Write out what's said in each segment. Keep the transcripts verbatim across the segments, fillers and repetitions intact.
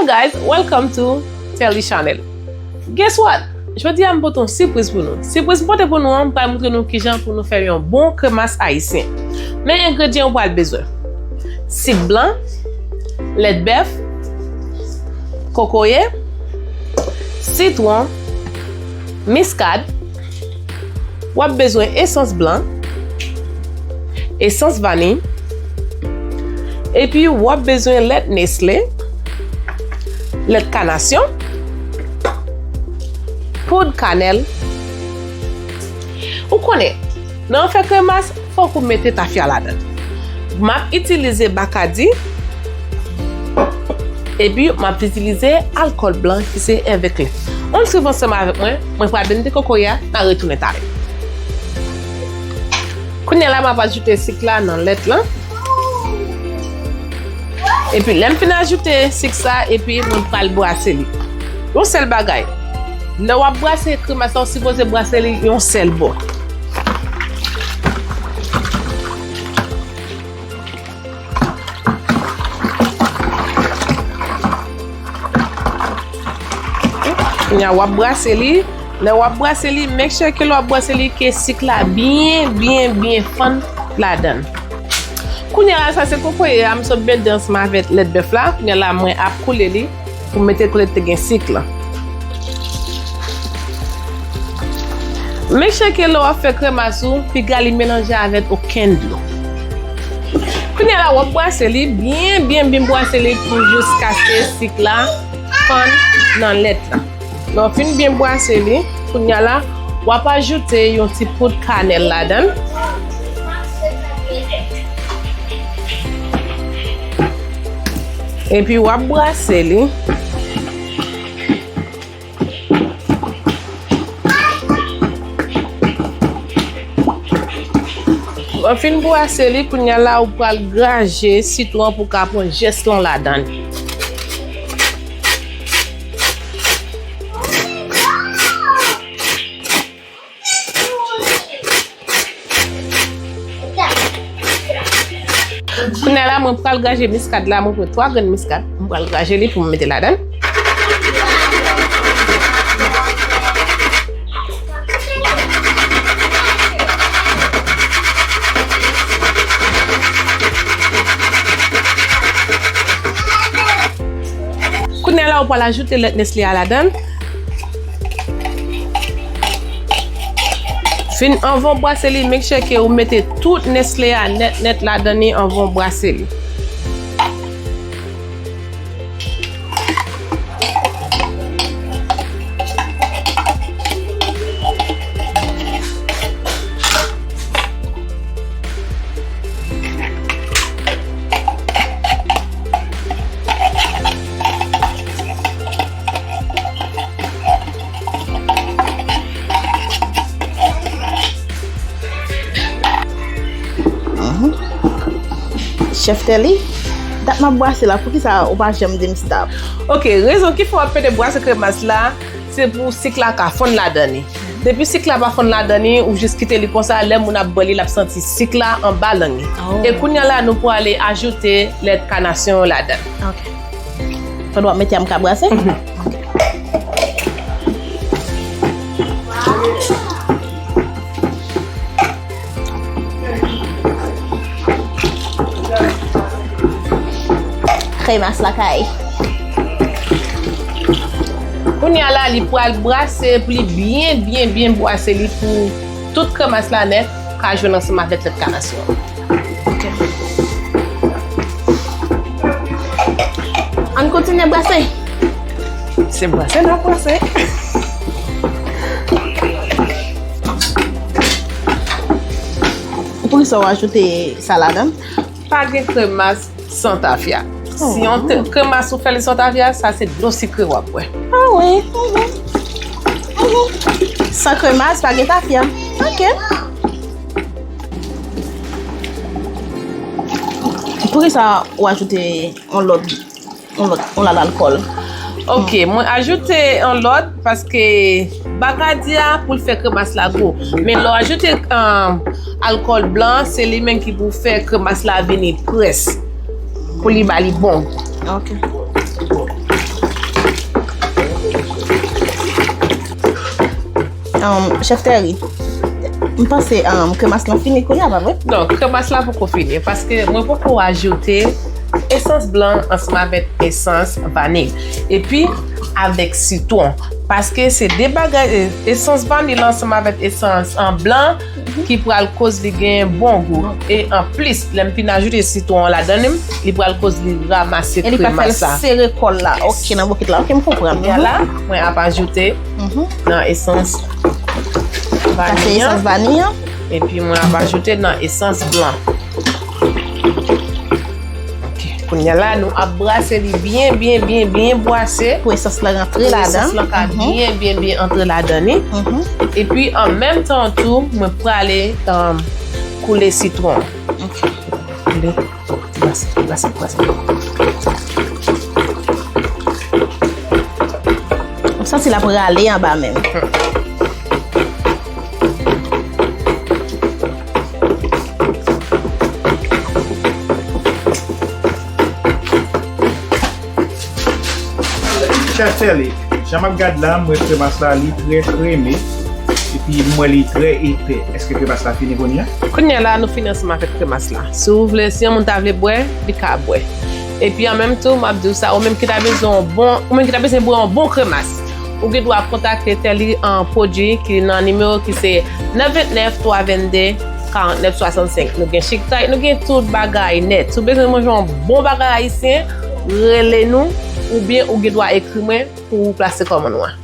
Guys, welcome to Telly Channel. Guess what? Jodi a m pote yon sipriz pou nou. Sipriz m pote pou nou an, m pral montre nou kijan pou nou fè yon bon kremas ayisyen. Men engredyan ou pral bezwen: sik blan, lèt bèf, kokoye, sitwon, miskad, w ap bezwen esans blan, esans vaniy, epi w ap bezwen lèt Nestlé, lèt kanasyon, poud kanèl. Ou konnen, nan fè kremas, fòk ou mete tafya ladan. M ap itilize Bacardi, epi m ap itilize alkòl blan ki se Hervé Clé. Ann swiv ansanm avèk mwen, mwen pral blende kokoye a, n a retounen talè. Kounye a la, m ap ajoute sik la nan lèt lan. Epi lè m fin ajoute sik sa, epi mwen pral brase li. Yon sèl bagay, lè w ap brase kremas la, ou sipoze brase li yon sèl bò. Kounye a w ap brase li. Lè w ap brase li, make sure ke lè w ap brase li, ke sik la byen, byen, byen fann ladan l. Kounye a la, sa se kokoye a, m sot blende ansanm avèk lèt bèf la. Kounye a la, mwen ap koule li pou m mete kote te gen sik lan. Make sure ke lè w ap fè kremas ou, piga li melanje avèk okenn dlo. Kounye a la, w ap brase li byen, byen, byen brase li pou jiskaske sik la fann nan lèt la. Lè w fin byen brase li, kounye a la, w ap ajoute yon ti poud kanèl ladan l. Epi w ap brase li. Lè w fin brase li, kounye a la, ou pral graje sitwon pou w ka pran zès lan ladan li. Kounye a la, mwen pral graje miskad la, mwen pran twa grenn miskad, mwen pral graje li pou mwen mete ladan. Kounye a la, ou pral ajoute lèt Nestlé a ladan. Fin, anvan w brase li, make sure ke ou mete tout Nestlé a nèt, nèt ladan li anvan w brase li. Chèf Telly, dat m ap brase la, poukisa ou pa janm di m stop? Ok, rezon ki fè w ap pede brase kremas la, se pou sik la ka fonn ladan li. Depi sik la pa fonn ladan li, ou jis kite li konsa, lè moun ap bwè li, l ap santi sik la anba lang li. Oh. E kounye a la, nou pwale ajoute lèt kanasyon yo ladan. Ok. Pandan w ap mete a, m ka brase? Mhm. Ok. Kremas lakay. Kounye a la, li pral brase pou li byen, byen, byen brase li pou tout kremas la nèt ka jwenn ansanm avèk lèt kanasyon. Ok. Ann kontinye brase. Se brase n ap brase. Poukisa w ajoute sa ladan? Pa gen kremas san tafya. Si yon te- kremas ou fè li san tafya, sa se dlo sikre w ap bwè. Ah wi. Mhm. Mhm. San kremas, pa gen tafya. Ok. Poukisa ou ajoute yon lòt, yon lòt, yon lòt alkòl? Ok, mwen ajoute yon lòt paske Bacardi a pou l fè kremas la gou. Men lè w ajoute, um, alkòl blan, se li menm ki pou fè kremas la vini près. Pou li ba li bon gou. Ok. Um, Chèf Terry, m panse um, kremas lan fini kounye a, pa vre? Non, kremas la poko fini, paske mwen poko ajoute esans blan ansanm avèk esans vaniy. Epi, avèk sitwon. Paske se de bagay, e, esans vaniy ansanm avèk esans an blan ki pral koz li gen bon gou. E anplis, lè m fin ajoute sitwon an ladan li, li pral koz li ramase kremas la. E li pral fè l sere kò l la. Ok, nan bokit la. Ok, m konprann. Kounye a la, mwen ap ajoute nan esans vaniy an. Esans vaniy an. Epi mwen ap ajoute nan esans blan. Ok. Kounye a la, nou ap brase li byen, byen, byen, byen brase. Pou esans la rantre ladan. Pou esans la ka byen, byen, byen antre ladan li. Epi, an menm tan tou, mwen prale um, koule sitwon. Ok. Koule. Brase, brase, brase. M santi l ap rale anba menm. Chèf Terry, jan m ap gad la, m wè kremas la, li trè kreme. Epi m wè li trè epè. Èske kremas la fini kounye a? Kounye a la, nou fini ansanm avèk kremas la. Si w vle, si yon moun ta vle bwè, li ka bwè. Epi an menm tou, m ap di w sa, ou menm ki ta bezwen yon bon, ou menm ki ta bezwen bwè yon bon kremas, ou gen dwa kontakte Terry an pwodui ki nan nimewo ki se nèf vennèf, twa vennde, karantnèf swasannsenk. Nou gen chiktay, nou gen tout bagay nèt. Si w bezwen manje yon bon bagay ayisyen, rele nou, oubyen ou gen dwa ekri mwen pou w plase kòmann ou an.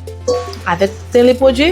Avèk Terry Pwodui,